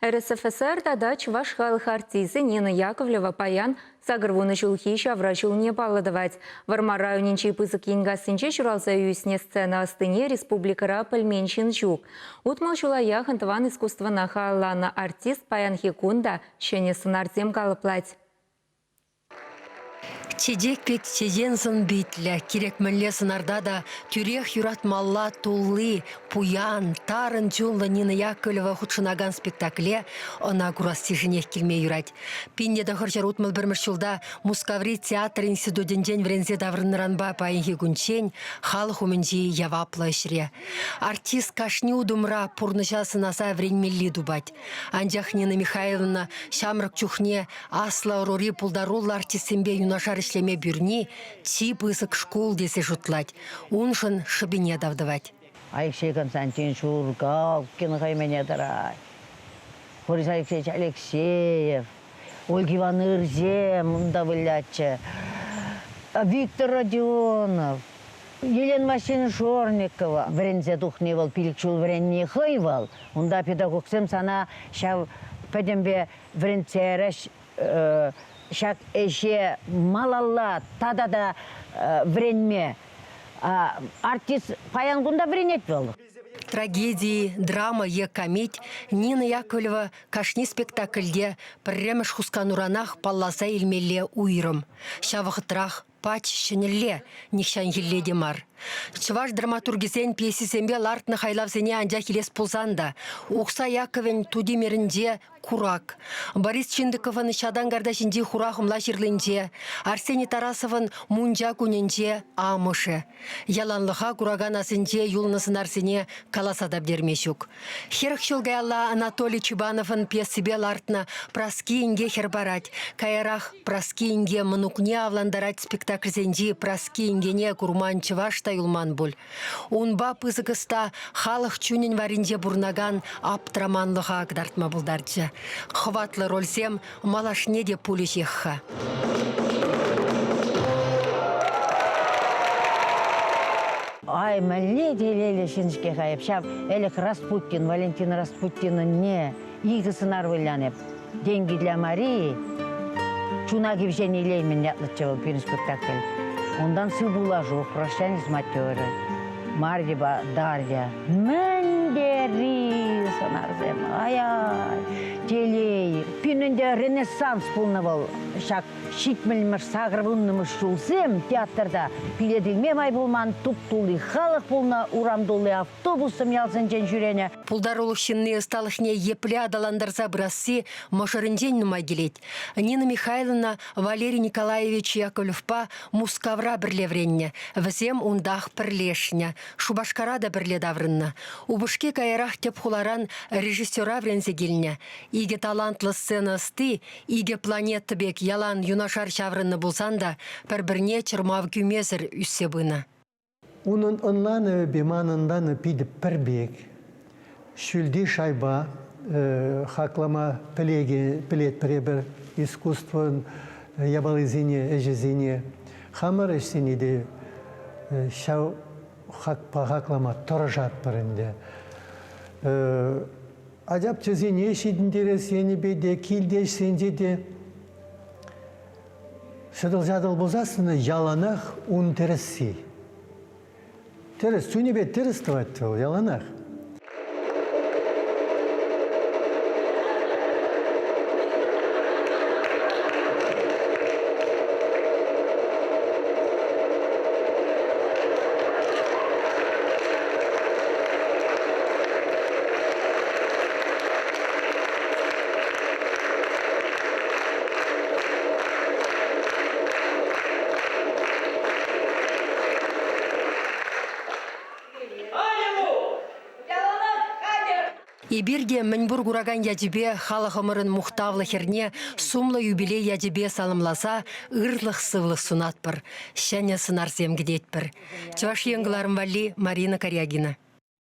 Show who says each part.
Speaker 1: РСФСР тата Чӑваш халӑх артисчӗ Нина Яковлева паян 80 ҫулхи ҫавра ҫулне паллӑ тӑвать. Вӑрмар районӗнчи Пысӑк Енкассинче ҫуралса ӳснӗ сцена ӑстине республикӑра пӗлмен ҫын ҫук. 60 ҫула яхӑн тӑван искусствӑна халалланӑ артист паянхи кун та ҫӗнӗ сӑнарсем калӑплать.
Speaker 2: Чечек пек чечен сӑн-питлӗ, кирек мӗнле сӑнарта та тӳрех юратмалла тулли, пуян, тарӑн чунлӑ Нина Яковлева хутшӑнакан спектакле ӑна курассишӗнех килме юрать. 1961 ҫулта Мускаври театр институтӗнчен вӗренсе таврӑннӑранпа паянхи кунччен халӑх умӗнчи яваплӑ ӗҫре. Артист кашни утӑмра пурнӑҫа сӑнаса вӗренмелли тупать. Анчах Нина Михайловна ҫамрӑк чухне аслӑ ӑрури пултаруллӑ артистсемпе юнашар ӗҫлеме пӳрни чи пысӑк шкул тесе шутлать, уншӑн шӑпине тав тӑвать.
Speaker 3: Алексей Константин Шургалкин хӑймене тӑрать. Борис Алексеевич Алексеев, Ольга Ивановна Ырсем унта вылятчӗ. Виктор Родионов, Елена Васильевна Шорникова вӗренсе тухни вӑл пилӗк ҫул вӗренни хӑй вӑл. Унта педагогсем сана ҫав пӗтӗмпе вӗрентсе ҫак ӗҫе малалла тата та вӗренме. Артист паян кун та вӗренет вӑл.
Speaker 2: Трагедии, драма е камит Нина Яковлева кашни спектакльте пӗрремӗш хускануранах палласа илмелле уйрӑм. Ҫав вӑхӑтрах пач ҫӗнӗлле, нихҫанхилле те мар. Чӑваш драматургӗсен пьесисемпе лартнӑ хайлавсене анчах илес пулсан та Ухса Яковӗн Тутимӗрӗнче Курак, Борис Чиндыковӑн Ҫатан карта ҫинчи хура хӑмла ҫырлинче, Арсений Тарасовӑн Мунча кунӗнче амӑшӗ. Яланлӑха куракан асӗнче юлнӑ сӑнарсене каласа та пӗтерме ҫук. 40 ҫул каялла Анатолий Чебановӑн пьесипе лартнӑ «Праски инке хӗр парать», каярах «Праски инке мӑнукне авлантарать» спектакльсенчи Праски инкене курман чӑваш та юлман пуль. Унпа пысӑк ӑста халӑх чунӗн варринче пурӑнакан аптраманлӑха кӑтартма пултарчӗ. Хӑватлӑ рольсем малашне те пулӗҫех-ха.
Speaker 3: Ай, мӗнле телейлӗ ҫын-ҫке-ха эп. Ҫав ӗлӗк Распутин, Валентин Распутинӑнне икӗ сӑнар вылянӑ эп. «Деньги для Марии», «Чуна кивҫен илеймӗн» ятлӑччӗ вӑл пирӗн спектакль. Унтан «Сывпуллашу», «Прощание с матерью», Марьепа Дарья. Мӗн тери сӑнарсем! Ай-ай, телей! Пирӗн ӗнтӗ ренессанс пулнӑ вӑл ҫак ҫитмӗлмӗш, сакӑрвуннӑмӗш ҫулсем театрта билет илме май пулман, туп-тулли халӑх пулнӑ, урам тулли автобуссем ялсенчен ҫӳренӗ.
Speaker 2: Пултарулӑх ҫынни ӑсталӑхне епле аталантарса пырасси мӑшӑрӗнчен нумай килет. Нина Михайловна Валерий Николаевич Яковлевпа Мускавра пӗрле вӗреннӗ. Вӗсем унтах пӗрлешнӗ. Шупашкара та пӗрле таврӑннӑ. Упӑшки каярах тӗп хуларан режиссера вӗренсе килнӗ. Икӗ талантлӑ сцена ӑсти икӗ планета пек ялан юнашар ҫаврӑннӑ пулсан та пӗр-пӗрне чӑрмав кӳмесӗр ӳссе пынӑ.
Speaker 4: Унӑн ӑнланӑвӗпе манӑнтан питӗ пӗр пек. Ҫӳлти шайпа хаклама пӗлетпӗр эпир искусствӑн япалисене, ӗҫӗсене. Хамӑр ӗҫсене те ҫав хакпа хаклама тӑрӑшатпӑр ӗнтӗ. Ачапчасене ҫитӗнтерес енӗпе те, килте ӗҫсенче те ҫӑтӑл-ҫатӑл пулсассӑн яланах ун тӗрӗсси. Тӗрӗс, чунӗпе тӗрӗс тӑвать вӑл яланах.
Speaker 2: Эпир те мӗнпур куракан ячӗпе халӑхӑмӑрӑн мухтавлӑ хӗрне сумлӑ юбилей ячӗпе саламласа ырлӑх-сывлӑх сунатпӑр, ҫӗнӗ сӑнарсем кӗтетпӗр. Чӑваш Ен кӑларӑм валли Марина Карягина.